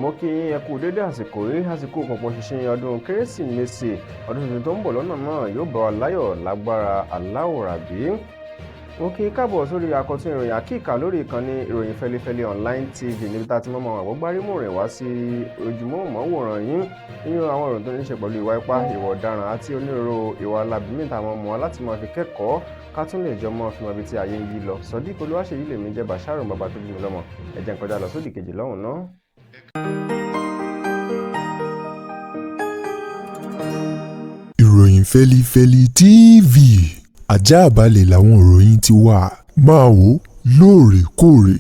Mo kí yín, ẹ kú dédé àsìkò yìí, àsìkò pọ̀pọ̀ ṣinṣin ọdún Kérésìmesì. Ọdún tuntun tó ń bọ̀ lọ́nà náà yóò bá wa láyọ̀ lágbára Aláwòrábí. Mo kí káàbọ̀ sórí àkọ́tún ìròyìn àkíkà lórí ìkànnì Ìròyìn Fẹlifẹli Online TV, níbi tá a ti mọ́ àwọn àgbọ́gbárímù rẹ̀ wá sí ojúmọ́ mọ́wòrán yín nínú àwọn ìròyìn tó ní í ṣe pẹ̀lú ìwà ipá, ìwà ọ̀daràn àti onírúurú ìwà alábìmí táwọn ọmọ wa láti máa fi kẹ́kọ̀ọ́, ká tún lè jọ mọ́ fi mọ ibi tí ayé ń yí lọ. Sodiq Olúwaṣèyí lèmi jẹ́, Bàṣírù bàbá tó bí mi lọ́mọ. Ẹ jẹ́ n kọjá lọ sódì kejì lọ́hùn náà. Ìròyìn Fẹ́lifẹ́li TV, ajáàbalẹ̀ làwọn ìròyìn ti wà, máa wò ó lóòrèkóòrè.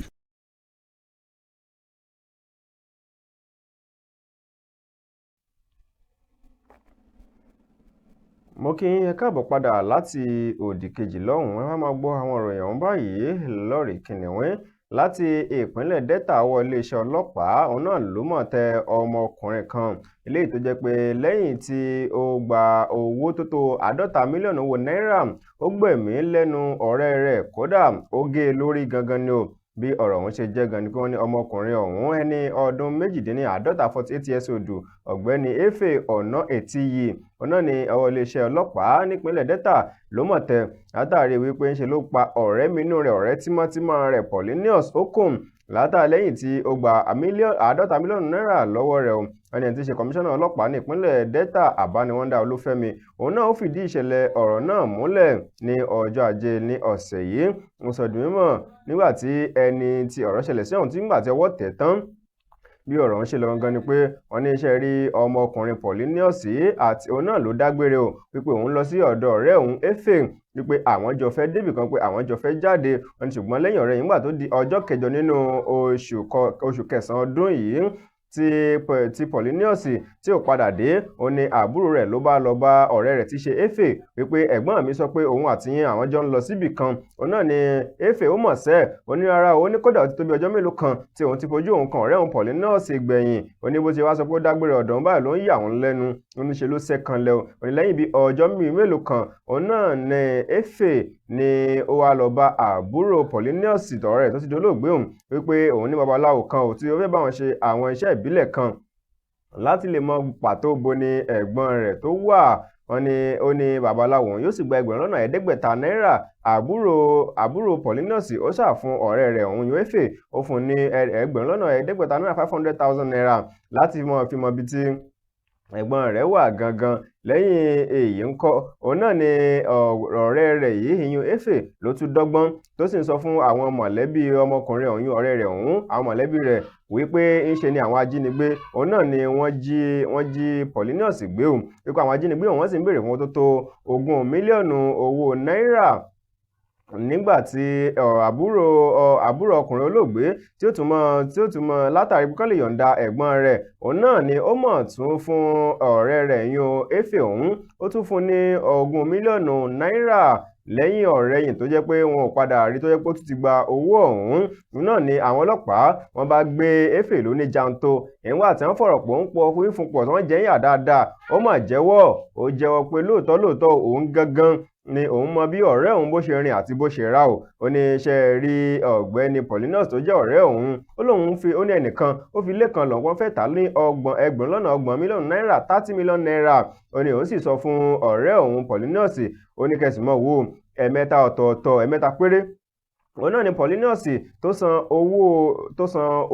Mo kí yín, ẹ káàbọ̀ padà láti òdì kejì lọ́hùn-ún. Ẹ wá máa gbọ́ àwọn ìròyìn ọ̀hún báyìí lọ́rẹ̀ẹ́ kìnìún. Láti ìpínlẹ̀ Delta, ọwọ́ iléeṣẹ́ ọlọ́pàá òun náà ló mọ̀ tẹ ọmọkùnrin kan, eléyìí tó jẹ́ pé lẹ́yìn tí ó gba owó tó tó 50 mílíọ̀nù owó náírà, ó gbẹ̀mí lẹ́nu ọ̀rẹ́ rẹ̀, kódà ó gé e lórí gangan ni o. Bí ọ̀rọ̀ ọ̀hún ṣe jẹ́ gan ni pé wọ́n ní ọmọkùnrin ọ̀hún, ẹni ọdún 48, 48 years old, ọ̀gbẹ́ni Efe Ọ̀nà Ètíyì, ọ̀nà ní ọwọ́ iléeṣẹ́ ọlọ́pàá nípínlẹ̀ Delta ló mọ̀ tẹ, látàrí wípé ńṣe ló pa ọ̀rẹ́ mínú rẹ̀, ọ̀rẹ́ tímọ́tímọ́ rẹ̀, Paulinus Okun, látàrí lẹ́yìn tí ó gba 50 mílíọ̀nù náírà lọ́wọ́ rẹ̀ o. Ẹni tí í ṣe kọmíṣánná ọlọ́pàá ní ìpínlẹ̀ Delta, Abániwọ́ndà Olúfẹ́mi, òun náà ó fìdí ìṣẹ̀lẹ̀ ọ̀rọ̀ náà múlẹ̀ ní ọjọ́ ajé ní ọ̀sẹ̀ yìí. Ó sọ di mímọ̀ nígbà tí ẹni tí ọ̀rọ̀ ṣẹlẹ̀ sí ọ̀hún tí nígbà tí ọwọ́ tẹ̀ tán, bí ọ̀rọ̀ ń ṣe lọ gangan ni pé wọ́n ní iṣẹ́ rí ọmọkùnrin Paulinus àti òun náà ló dágbére o, wípé òun lọ sí ọ̀dọ̀ ọ̀rẹ́ òun Efe, wípé àwọn jọ fẹ́ débì kan, pé àwọn jọ fẹ́ jáde. Wọ́n ní ṣùgbọ́n lẹ́yìn ọ̀rẹ́ yìí, nígbà tó di ọjọ́ kẹjọ nínú oṣù kẹsàn-án ọdún yìí tí Paulinus tí ò padà dé, ó ní àbúrò rẹ̀ ló bá lọ bá ọ̀rẹ́ rẹ̀ tí í ṣe Efe, wípé ẹ̀gbọ́n mi sọ pé òun àti yín àwọn jọ ń lọ síbì kan. Òun náà ni Efe ó mọ̀ sẹ́, ó ní rárá, ó ní kódà ó ti tó bí ọjọ́ mélòó kan tí òun ti fojú òun kan ọ̀rẹ́ òun Paulinus gbẹ̀yìn. Ó ní bó ṣe wá sọ pé ó dágbére ọ̀dọ̀ báyìí ló ń yà òun lẹ́nu, ó ní ṣe ló sẹ́kan lẹ́ o. Ó ní lẹ́yìn bí ọjọ́ mélòó kan, òun náà ni Efe ni ó wá lọ bá àbúrò Paulinus tọ̀rẹ́ rẹ̀ tó ti dolóògbé òun, wípé òun ní babaláwo kan ò tí ó fẹ́ bá wọn ṣe àwọn iṣẹ́ ìbílẹ̀ kan láti lè mọ pàtó bo ni ẹ̀gbọ́n rẹ̀ tó wà. Wọ́n ní ó ní babaláwo òun yóò sì gba 5,000 náírà. Àbúrò Paulinus ó ṣà fún ọ̀rẹ́ rẹ̀ òun Efe, ó fún ní 5,000 náírà, 500,000 naira, láti mọ fi mọ ibi tí ẹ̀gbọ́n rẹ̀ wà gangan. Lẹ́yìn èyí ńkọ́, òun náà ni ọ̀rẹ́ rẹ̀ yìí, ìyún Efe, ló tún dọ́gbọ́n tó sì ń sọ fún àwọn mọ̀lẹ́bí ọmọkùnrin ọ̀hún, ọ̀rẹ́ rẹ̀ ọ̀hún, àwọn mọ̀lẹ́bí rẹ̀ wípé ńṣe ni àwọn ajínigbé òun náà ni wọ́n jí Paulinus gbé òun, wípé àwọn ajínigbé òun wọ́n sì ń béèrè fún tó tó 20 mílíọ̀nù owó náírà. Nígbà tí àbúrò ọkùnrin olóògbé tí ó tún mọ́ látàrí pé kán lè yọ̀ǹda ẹ̀gbọ́n rẹ̀, òun náà ni ó mọ̀ tún fún ọ̀rẹ́ rẹ̀ yún Efe ọ̀hún, ó tún fún ní 20 mílíọ̀nù náírà. Lẹ́yìn ọ̀rẹ́yìn tó jẹ́ pé wọn ò padà rí, tó jẹ́ pé ó tún ti gba owó ọ̀hún, náà ni àwọn ọlọ́pàá wọn bá gbé Efe lóní janto. Ìwà tí wọ́n fọ̀rọ̀ pọ̀ ń pọ̀ fún pọ̀ tí wọ́n jẹ́ yà dáadáa, ó mà jẹ́wọ́, ó jẹ́wọ́ pé lóòótọ́ lóòótọ́ òun gangan ni òun mọ bí ọ̀rẹ́ òun bó ṣe rìn àti bó ṣe rà o. Ó ní iṣẹ́ rí ọ̀gbẹ́ni Paulinus tó jẹ́ ọ̀rẹ́ òun, ó lóun fi ó ní ẹnìkan ó fi lé kan lọ́wọ́ fẹ́ tà ní 30 mílíọ̀nù náírà, 30 mílíọ̀nù náírà. Ó ní òun sì sọ fún ọ̀rẹ́ òun Paulinus, ó ní kẹsì mọ́ wo ẹ̀mẹ́ta ọ̀tọ̀ọ̀tọ̀, ẹ̀mẹ́ta péré òun náà ni Paulinus tó san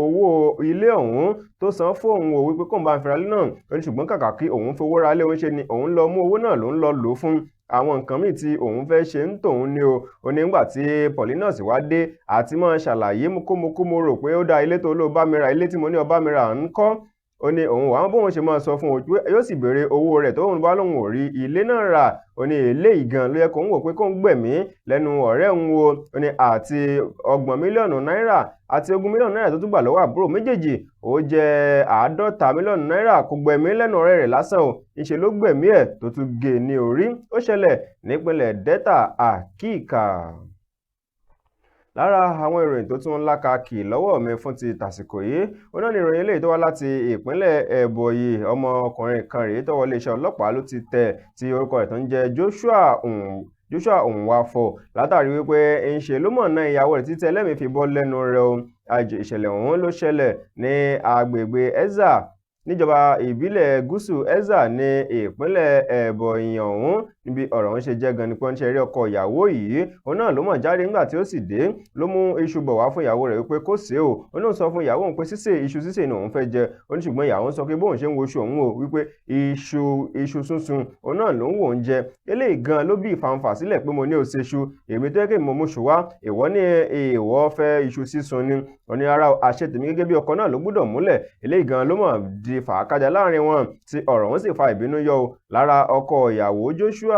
owó ilé ọ̀hún tó san fóun o, wípé kóun bá ń fira lé náà. Ó ní ṣùgbọ́n kàkà kí òun fowó ra lé, òun ṣe ni òun lọ mú owó náà ló ń lọ lò fún àwọn nǹkan míì tí òun fẹ́ ṣe ń tòun ni o. Ó ní nígbà tí Paulinus wá dé àti máa ṣàlàyé kómokómo rò pé ó dá ilé tó ló bá mi ra, ilé tí mo ní ó bá mi rà ń kọ́. Ó ní òun wàá bóun ṣe máa sọ fún òun, yóò sì béèrè owó rẹ̀ tóun bá lóun ò rí ilé náà rà. Ó ní eléyìí gan ló yẹ kó ń wò pé kó ń gbẹ̀mí lẹ́nu ọ̀rẹ́ òun o. Ó ní àti 30 mílíọ̀nù náírà àti 20 mílíọ̀nù náírà tó tún gbà lọ́wọ́ àbúrò méjèèjì, ó jẹ́ 50 mílíọ̀nù náírà. Kò gbẹ̀mí lẹ́nu ọ̀rẹ́ rẹ̀ lásán o, ńṣe ló gbẹ̀mí ẹ̀ tó tún gé ní orí. Ó ṣẹlẹ̀ nípínlẹ̀ Delta àkíkà. Lára àwọn ìròyìn tó tún lákàkì lọ́wọ́ mi fún ti tàsìkò yìí, ó náà ní ìròyìn eléyìí tó wá láti ìpínlẹ̀ Ebonyi. Ọmọkùnrin kan rèé tọ́wọ́ iléeṣẹ́ ọlọ́pàá ló ti tẹ̀, tí orúkọ rẹ̀ tó ń jẹ́ Joshua Nwafo, látàrí wípé ń ṣe ló mọ̀ náà ìyàwó rẹ̀ títí ẹlẹ́mìí fi bọ́ lẹ́nu rẹ̀ o. Ìṣẹ̀lẹ̀ ọ̀hún ló ṣẹlẹ̀ ní agbègbè Ezza níjọba ìbílẹ̀ gúúsù Ezza ní ìpínlẹ̀ Ebonyi ọ̀hún. Níbi ọ̀rọ̀ ọ̀hún ṣe jẹ́ gan ni pé wọ́n ṣe rí ọkọ ìyàwó yìí, òun náà ló mọ̀ jáde nígbà tí ó sì dé ló mú iṣu bọ̀ wá fún ìyàwó rẹ̀ wípé kó sè é o. Òun náà sọ fún ìyàwó òun pé sísè iṣu sísè ni òun fẹ́ jẹ. Ó ní ṣùgbọ́n ìyàwó ń sọ pé bóun ṣe ń wo iṣu òun o, wípé iṣu sísun òun náà ló ń wò ń jẹ. Eléyìí gan ló bí ìfàǹfà sílẹ̀ pé mo ní o ṣe iṣu, èmi tó yẹ kí mo mú iṣu wá, ìwọ ní ìwọ fẹ́ iṣu sísun ni. Ó ní rárá, àṣẹ tèmi gẹ́gẹ́ bí ọkọ náà ló gbọ́dọ̀ múlẹ̀. Eléyìí gan ló mọ̀ di fàákájà láàrin wọn tí ọ̀rọ̀ ọ̀hún sì fa ìbínú yọ o lára ọkọ ìyàwó Joshua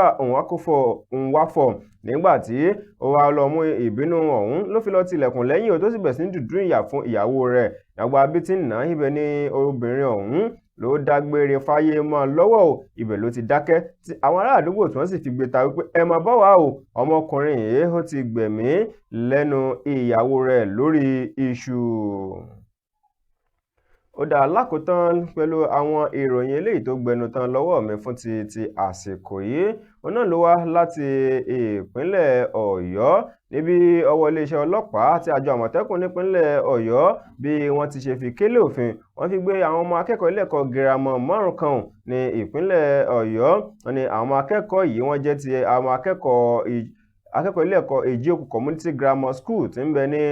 Nwafọ nígbà tí ó wá lọ mú ìbínú ọ̀hún ló fi lọ tilẹ̀kùn lẹ́yìn o tó sì bẹ̀rẹ̀ sí ní dùdú ìyà fún ìyàwó rẹ̀. Àgbà bí ti ń nà ibẹ̀ ni obìnrin ọ̀hún ló dágbére fáyé mọ́ lọ́wọ́ o, ibẹ̀ ló ti dákẹ́ tí àwọn ará àdúgbò tí wọ́n sì fi gbé ta wípé ẹ máa bá wa o, ọmọkùnrin yìí ó ti gbẹ̀mí lẹ́nu ìyàwó rẹ̀ lórí iṣu. Ó dá lákòótán pẹ̀lú àwọn ìròyìn eléyìí tó gbẹnu tán lọ́wọ́ mi fún ti àsìkò yìí, òun náà ló wá láti ìpínlẹ̀ Ọ̀yọ́ níbi ọwọ́ iléeṣẹ́ ọlọ́pàá àti àjọ Àmọ̀tẹ́kùn nípínlẹ̀ Ọ̀yọ́ bí wọ́n ti ṣe fi kélé òfin wọ́n fi gbé àwọn ọmọ akẹ́kọ̀ọ́ ilé ẹ̀kọ́ girama 5 kan ní ìpínlẹ̀ Ọ̀yọ́. Wọ́n ní àwọn ọmọ akẹ́kọ̀ọ́ yìí wọ́n jẹ́ ti àwọn akẹ́kọ̀ọ́ ilé ẹ̀kọ́ Èjìòkú Community Grammar School tí ń bẹ ní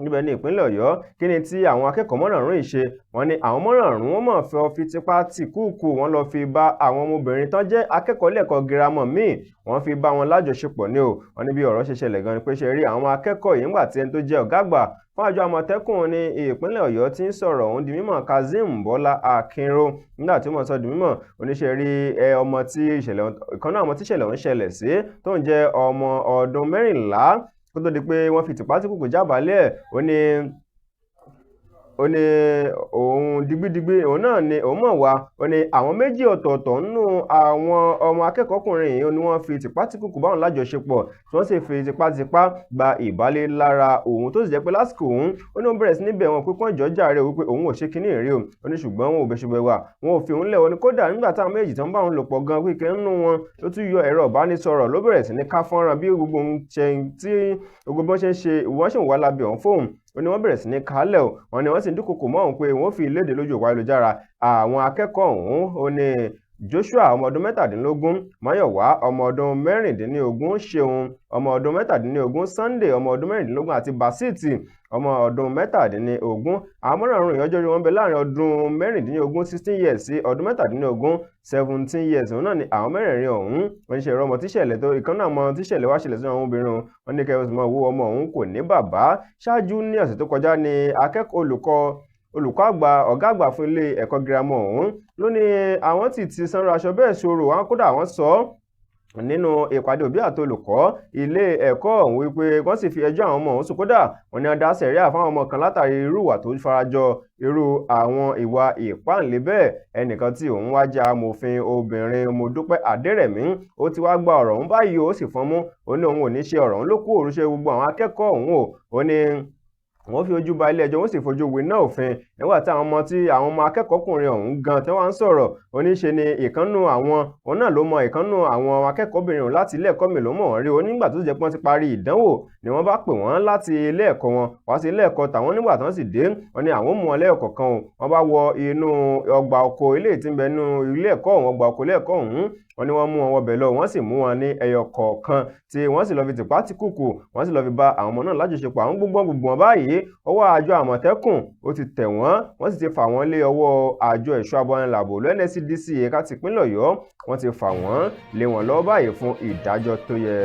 níbẹ̀ ní ìpínlẹ̀ Ọ̀yọ́. Kí ni tí àwọn akẹ́kọ̀ọ́ márààrún yìí ṣe? Wọ́n ní àwọn márààrún wọ́n mọ̀ fẹ́ fi tipá tì kúùkù wọ́n lọ fi bá àwọn ọmọbìnrin tán jẹ́ akẹ́kọ̀ọ́ ilé ẹ̀kọ́ girama míì wọ́n fi bá wọn lájọṣepọ̀ ní o. Wọ́n ní bí ọ̀rọ̀ ṣe ṣẹlẹ̀ gan ni pé ṣe rí àwọn akẹ́kọ̀ọ́ yìí ńgbà tí ẹni tó jẹ́ ọ̀gá àgbà fún àjọ Àmọ̀tẹ́kùn ní ìpínlẹ̀ Ọ̀yọ́ tí ń sọ̀rọ̀ ọ̀hún di mímọ̀ Kazeem Bọ́lá Akínró nígbà tí ó mọ̀ sọ di mímọ̀ oníṣẹ́ rí ọmọ tí ìṣẹ̀lẹ̀ ìkan náà ọmọ tí ìṣẹ̀lẹ̀ ọ̀hún ṣẹlẹ̀ sí tó ń jẹ́ ọmọ ọdún 14 kó tó di pé wọ́n fi tìpátìkùkù jábàálẹ̀ ẹ̀. Ó ní òun digbidigbi òun náà ni òun mọ̀ wá. Ó ní àwọn méjì ọ̀tọ̀ọ̀tọ̀ nínú àwọn ọmọ akẹ́kọ̀ọ́kùnrin yìí ni wọ́n fi tìpátìkùkù báwọn lájọṣepọ̀ tí wọ́n sì fi tipátipá gba ìbálé lára òun tó sì jẹ́ pé lásìkò òun ó ní òun bẹ̀rẹ̀ sí níbẹ̀ wọn pé kán jọ̀ọ́ jàre wípé òun ò ṣe kinní rí o. Ó ní ṣùgbọ́n wọn ò bẹ̀ṣùbẹ̀ wà, wọn ò fi òun lẹ̀. Ó ní kódà nígbà táwọn méjì tó ń bá òun lò pọ̀ gan kíkẹ́ nínú wọn ló tún yọ ẹ̀rọ ìbánisọ̀rọ̀ ló bẹ̀rẹ̀ sí ní ká fọ́nrán bí gbogbo ohun ṣe tí gbogbo bí wọ́n ṣe ń ṣe wọ́n ṣe ń wá lábẹ́ òun fóun. Ó ní wọ́n bẹ̀rẹ̀ sí ní kálẹ̀ o. Wọ́n ní wọ́n sì ń dúnkokò mọ́ òun pé wọ́n fi léde lójú òpó ayélujára. Àwọn akẹ́kọ̀ọ́ ọ̀hún ó ní Joshua ọmọ ọdún 17, Máyọ̀wá ọmọ ọdún 16, Ṣeun ọmọ ọdún 17, Sunday ọmọ ọdún 16 àti Basiti ọmọ ọdún 17. Àwọn márààrún ìyànjọ́ rí wọn bẹ láàrin ọdún 16 16 years sí ọdún 17 17 years. Òun náà ni àwọn mẹ́rẹ̀ẹ̀rin ọ̀hún wọ́n ṣe ìrọmọ tíṣẹ̀lẹ̀ tó ìkan náà mọ tíṣẹ̀lẹ̀ wá ṣẹlẹ̀ sí àwọn obìnrin wọn ní kẹrin mọ owó ọmọ òun kò ní bàbá. Ṣáájú ní ọ̀sẹ̀ tó kọjá ni akẹ́kọ̀ọ́ olùkọ́ àgbà ọ̀gá àgbà fún ilé ẹ̀kọ́ girama ọ̀hún ló ní àwọn ti sanra aṣọ bẹ́ẹ̀ ṣòro àwọn kódà àwọn sọ ọ́ nínú ìpàdé òbí àti olùkọ́ ilé ẹ̀kọ́ ọ̀hún wípé wọ́n sì fi ẹjọ́ àwọn ọmọ ọ̀hún sùn. Kódà wọ́n ní adá sẹ̀ríà fáwọn ọmọ kan látàrí irú ìwà tó farajọ irú àwọn ìwà ìpáǹlé bẹ́ẹ̀. Ẹnìkan tí òun wá jẹ́ amòfin obìnrin Modúpẹ́ Adérẹ̀mí ó ti wá gba ọ̀rọ̀ ọ̀hún báyìí ó sì fọ́n mú. Ó ní òun ò ní ṣe ọ̀rọ̀ ọ̀hún ló kú òrùṣe gbogbo àwọn akẹ́kọ̀ọ́ ọ̀hún o. Ó ní wọ́n fi ojú ba ilé ẹjọ́ wọ́n sì fojú winá òfin nígbà tí àwọn ọmọ tí àwọn ọmọ akẹ́kọ̀ọ́kùnrin ọ̀hún gan tí wọ́n ń sọ̀rọ̀. Oníṣe ni ìkànnù àwọn òun náà ló mọ ìkànnù àwọn akẹ́kọ̀ọ́bìnrin ọ̀hún láti ilé ẹ̀kọ́ mi ló mọ̀ wọ́n rí o. Nígbà tó jẹ́ pé wọ́n ti parí ìdánwò ni wọ́n bá pè wọ́n láti ilé ẹ̀kọ́ wọn wá sí ilé ẹ̀kọ́ tàwọn. Nígbà tí wọ́n sì dé wọ́n ní àwọn mú wọn lẹ́yọ̀kọ̀ọ̀kan o. Wọ́n bá wọ inú ọgbà oko ilé tí ń bẹ nínú ilé ẹ̀kọ́ ọ̀hún ọgbà oko ilé ẹ̀kọ́ ọ̀hún wọ́n ní wọ́n mú wọn wọbẹ̀ lọ wọ́n sì mú wọn ní ẹyọ kọ̀ọ̀kan tí wọ́n sì lọ fi tìpátìkùkù wọ́n sì lọ fi bá àwọn ọmọ náà lájọṣepọ̀. Àwọn gbogbo wọn báyìí ọwọ́ àjọ Àmọ̀tẹ́kùn ó ti tẹ̀ wọ́n, wọ́n sì ti fà wọ́n lé ọwọ́ àjọ ẹ̀ṣọ́ abọ́nilàbò NSCDC ẹ̀ka tìpínlẹ̀ Ọ̀yọ́ wọ́n ti fà wọ́n lé wọn lọ́wọ́ báyìí fún ìdájọ́ tó yẹ.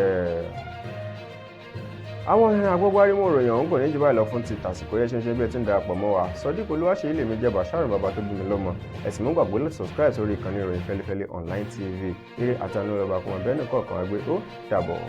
Àwọn agbógbárímọ̀ ìròyìn ọ̀hún kò ní jù báyìí lọ fún ti tàsìkò yẹn. Ṣe bí ẹ ti ń darapọ̀ mọ́ wa, Sodiq Olúwaṣeyìí lèmi jẹ́ Bàṣírù bàbá tó bí mi lọ́mọ. Ẹ̀sìn mú gbàgbé láti subscribe sórí ìkànnì ìròyìn Fẹ́lifẹ́li Online TV. Eré àtànú ọba kọ́mọ bẹ́ẹ̀ nìkan kan ẹgbẹ́ ó dàbọ̀.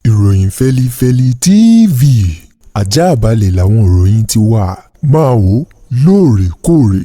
Ìròyìn Fẹ́lifẹ́li TV àjààbálẹ̀ làwọn ìròyìn ti wà, máa wò lóòrèkóòrè.